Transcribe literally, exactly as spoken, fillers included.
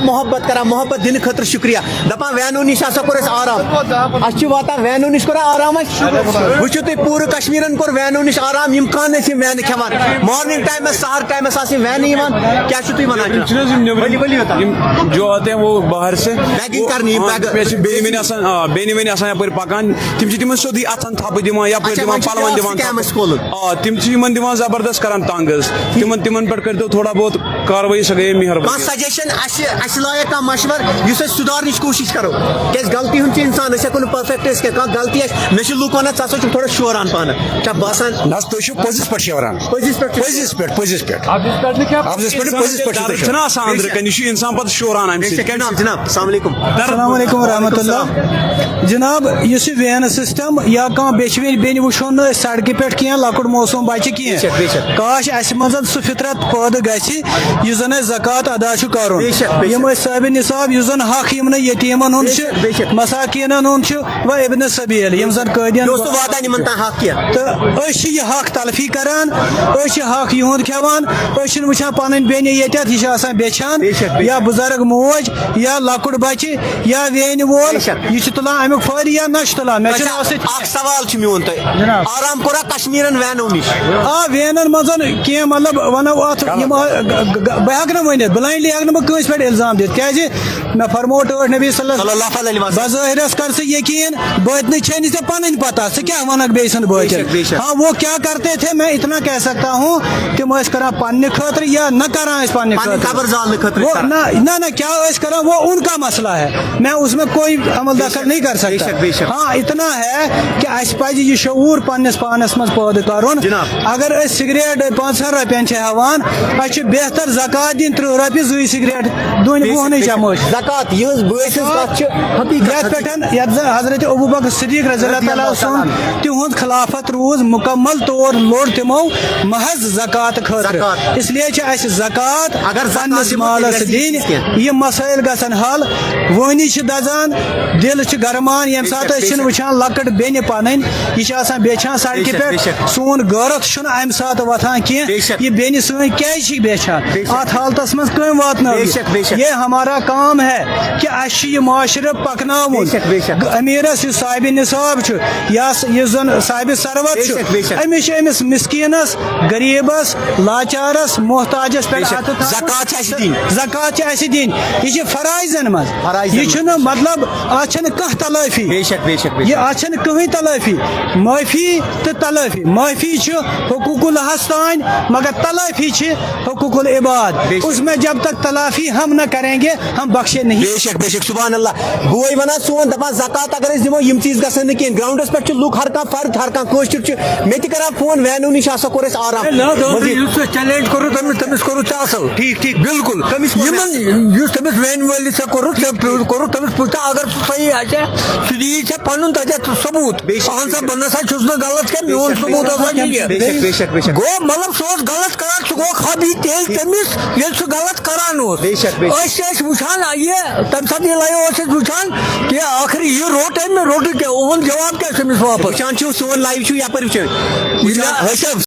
محبت کران، محبت دِنہٕ خٲطرٕ شُکریہ۔ دَپان وینو نِش ہسا کوٚر اَسہِ آرام، اَسہِ چھِ واتان وینو نِش کوٚر آرام اَسہِ۔ وٕچھِو تُہۍ، پوٗرٕ کشمیٖرن کوٚر وینو نِش آرام، یِم کانٛہہ نہٕ ٲسۍ یِم وینہٕ کھٮ۪وان۔ مارننگ ٹایمس، سحر ٹایمس آسہٕ یِم وینہٕ یِوان۔ کیٛاہ چھِو تُہۍ وَنان؟ چھِنہٕ حظ یِم نیٚبرِم، ؤلِو، ؤلِو یوٚتام۔ یِم جو آتے ہیں وہ باہر سے، بیگنگ کرنہِ، یِم آ، بیگ-، مےٚ چھِ بیٚنہِ ویٚنہِ آسان، آ، بیٚنہِ ویٚنہِ آسان یَپٲرۍ پَکان، تِم چھِ تِمن سیوٚدُے اَتھن تھپہٕ دِوان، یَپٲرۍ اچھا، دِوان، وۄنۍ چھُ پَلون بیٛاکھ دِوان۔ Scam اَسہِ کھولُن۔ آ، تِم چھِ یِمن دِوان زبردست کران تنگ حظ۔ تِمن، تِمن پٮ۪ٹھ کٔرۍتو تھوڑا بہت کاروٲیی، سۄ گٔیے مہربٲنی۔ کانٛہہ suggestion اَسہِ، اَسہِ لایق کانٛہہ مشورٕ یُس أسۍ سُدھارنٕچ کوٗشِش کرو؟ کیٛازِ غلطی ہُنٛد چھُ اِنسان، أسۍ ہٮ۪کو نہٕ perfect ٲسِتھ کینٛہہ۔ کانٛہہ غلطی آسہِ، مےٚ چھِ لوٗکھ وَنان، "ژٕ ہسا چھُکھ تھوڑا شوران پانہٕ۔" چھا باسان؟ نہ حظ، تُہۍ چھِو پوٚزِس پٮ۪ٹھ شوران۔ پٔزِس پٮ۪ٹھ چھُ۔ پوٚزِس پٮ۪ٹھ، پوٚزِس پٮ۪ٹھ۔ اَپزِس پٮ۪ٹھ نہٕ کینٛہہ، پوٚزِس پٮ۪ٹھ چھُ تۄہہِ شوران۔ چھُنہ آسان أنٛدرٕ کَنہِ، یہِ چھُ اِنسان پَتہٕ شوران اَمہِ سۭتۍ۔ جناب، جناب، السلام علیکم۔ جناب، یُس یہِ وینہٕ system یا کانٛہہ بیٚچھِ ویٚنہِ بیٚنہِ وٕچھون نہٕ أسۍ سڑکہِ پٮ۪ٹھ کینٛہہ، لۄکُٹ معصوم بچہِ کینٛہہ۔ بے شک، بے شک۔ کاش اَسہِ منٛز سُہ فطرت پٲدٕ گژھِ، یُس زن اَسہِ زکوٰۃ ادا چھُ کرُن۔ بے شک، بے شک۔ یِم أسۍ صٲحب نصاب، یُس زن حق یِمنٕے یتیٖمن ہُنٛد بے چھُ، شک، بے شک۔ مساکیٖنن ہُنٛد چھُ، و ابن سبیل، یِم زن قٲدین یہِ اوس نہٕ واتان یِمن تام حق کینٛہہ۔ تہٕ أسۍ چھِ یہِ حق تلفی کران، أسۍ چھِ حق یِہُنٛد کھٮ۪وان، أسۍ چھِنہٕ وٕچھان پنٕنۍ بیٚنہِ ییٚتٮ۪تھ، یہِ چھِ آسان بیٚچھان، بے شک، بے شک۔ یا بُزرگ موج، یا لۄکُٹ بچہِ، یا وینہِ وول، بے شک۔ یہِ چھُ تُلان امیُک فٲیدٕ یا نہ چھُ تُلان، مےٚ چھُنہٕ اچھا، اَتھ سۭتۍ اچھا، اکھ سوال چھُ میون تۄہہِ۔ جناب۔ آرام کوٚرا کشمیٖرن وینو نِش؟ آ، وینن منٛز کینٛہہ، مطلب، ونو اتھ، یِم، آ، گ-، گ-، گ-، بہٕ ہٮ۪کہٕ نہٕ ؤنِتھ، blindly ہٮ۪کہٕ نہٕ بہٕ کٲنٛسہِ پٮ۪ٹھ الزام دِتھ، کیازِ مےٚ فرموو ٹٲٹھۍ نبی صلی اللہ صلی اللہ علیہ وسلم۔ بظٲہرس کر ژٕ یقین، باطنٕچ چھے نہٕ ژےٚ پنٕنۍ پتہ، ژٕ کیٛاہ ونکھ بیٚیہِ سُنٛد بے باطن؟ شک، بے شک۔ ہاں، وہ کیا کرتے تھے، میں اتنا کہہ سکتا ہوں، تِم ٲسۍ کران پننہِ خٲطرٕ یا نہ کران ٲسۍ پننہِ پنٕنۍ خٲطرٕ۔ خبر زالنہٕ خٲطرٕ وہ ٲسۍ کران۔ نہ، نہ، نہ، کیا ٲسۍ کران، وہ ان کا مسئلہ ہے، میں اس میں کوئی عمل بے دخل شک، نہیں کر بے سکتا۔ شک، بے شک۔ ہاں، اتنا ہے کہ اسہِ پزِ یہِ شعور پننِس پانس منٛز پٲدٕ کرُن۔ جناب۔ اگر أسۍ سگریٹ پانٛژن رۄپین چھِ ہٮ۪وان، اسہِ چھُ بہتر زکوٰۃ دِنۍ ترٕٛہ رۄپیہِ زٕے سگریٹ دُنۍ بے شک، وُہنٕے بے شک۔ چموش۔ زکوٰۃ، یِہٕنٛز بٲسِس کتھ چھِ حقیقت، یتھ حقیقت۔ پٮ۪ٹھ، یتھ زن حضرت ابو بکر صدیق رضی اللہ رضی تعالیٰ اللہ تعالیٰ عنہ۔ تِہُنٛد خلافت روٗز مکمل طور لوٚڑ تِمو محض زکوٰۃ خٲطرٕ۔ زکوٰۃ۔ اس لیے چھِ اسہِ زکوٰۃ اگر زکوٰۃ پننِس دِمو، تیٚلہِ مالس گژھِ دِنۍ۔ کینٛہہ۔ یہِ مسائل گژھن حل۔ وٲنی چھِ دزان، دِل چھِ گرمان، ییٚمہِ بے شک، ساتہٕ أسۍ بے چھِنہٕ شک۔ وٕچھان لۄکٕٹ بیٚنہِ پنٕنۍ، یہِ چھِ آسان بیچھان بے سڑکہِ شک، بے پٮ۪ٹھ۔ شک۔ سون غٲرت چھُنہٕ امہِ ساتہٕ وۄتھان کینٛہہ۔ بے شک۔ یہِ بیٚنہِ سٲنۍ کیازِ چھِ بیچھان؟ بے شک۔ اتھ حالتس منٛز کٔمۍ واتنٲو بے یہِ؟ شک، بے شک۔ یہ ہمارا کام ہے کہ اسہِ چھُ یہِ معاشرٕ پکناوُن۔ بے شک، بے شک۔ امیرس یُس صاحبِ نصاب چھُ، یا س-، یُس زن صاحبِ ثروت بے چھُ، شک، بے شک۔ أمِس چھُ أمِس مسکینس، غریبس، لاچارس، محتاجس پٮ۪ٹھ بے شک۔ اَتھٕ تھاوُن۔ زکوٰۃ چھِ اَسہِ دِنۍ۔ زکوٰۃ چھِ اَسہِ دِنۍ۔ یہِ چھِ فرائضن منٛز۔ فرائضن یہِ منٛز۔ چھُنہٕ مطلب، اَتھ چھَنہٕ کانٛہہ تلٲفی۔ بے شک، بے شک، بے یہِ شک۔ اَتھ چھَنہٕ کٕہٕنۍ تلٲفی۔ معٲفی تہٕ تلٲفی۔ معٲفی چھِ حقوق الحس تام، مگر تلٲفی چھِ حقوق العباد۔ بے شک۔ اس میں جب تک تلافی ہم نہ کریں گے، ہم بخشے نہیں۔ بے شک، بے شک، سبحان اللہ۔ بوے ونان سون، دپان زکوٰۃ اگر أسۍ دِمو، یِم چیٖز گژھن نہٕ کینٛہہ۔ گراؤنڈس پٮ۪ٹھ چھِ لُکھ، ہر کانٛہہ فرد، ہر کانٛہہ کٲشُر چھُ۔ مےٚ تہِ کریو فون، وینو نِش ہسا کوٚر اَسہِ آرام۔ ہے، نہ، دۄن مگر ترٛٮ۪ن یُس ژےٚ challenge کوٚرُتھ، تٔمِس، تٔمِس کوٚرُتھ ژےٚ اصل۔ ٹھیٖک، ٹھیٖک، بِلکُل۔ کٔمِس کوٚر یِمن، یُس تٔمِس وینہِ وٲلِس ژےٚ کوٚرُتھ، ژےٚ کوٚرُتھ، تٔمِس پرٛژھ ژٕ، اگر سُہ صحیح آسہِ، سُہ دِیی ژےٚ پنُن تتٮ۪تھ ثبوٗت۔ بے شک، اہن سا، بے شک۔ بہٕ نسا چھُس نہٕ غلط کینٛہہ، بے میون شک، بے ثبوٗت شک۔ ہسا چھُ یہِ۔ بے شک، بے شک، بے شک۔ گوٚو، مطلب، سُہ اوس غلط کران، سُہ گوٚو خبر تیٚلہِ تٔمِس، ییٚلہِ سُہ غلط کران اوس۔ بے شک، بے شک۔ أسۍ چھِ أسۍ وٕچھان، یہِ تَمہِ ساتہٕ یہِ live اوس أسۍ وٕچھان کہِ ٲخٕر یہِ روٚٹ أمۍ، مےٚ روٚٹُے کیٛاہ؟ اُہُنٛد جواب کیٛاہ چھُ أمِس واپس؟ وٕچھان چھِو، سون live چھُو یپٲرۍ وٕچھان۔ وٕچھان۔ نہ، أسۍ چھِ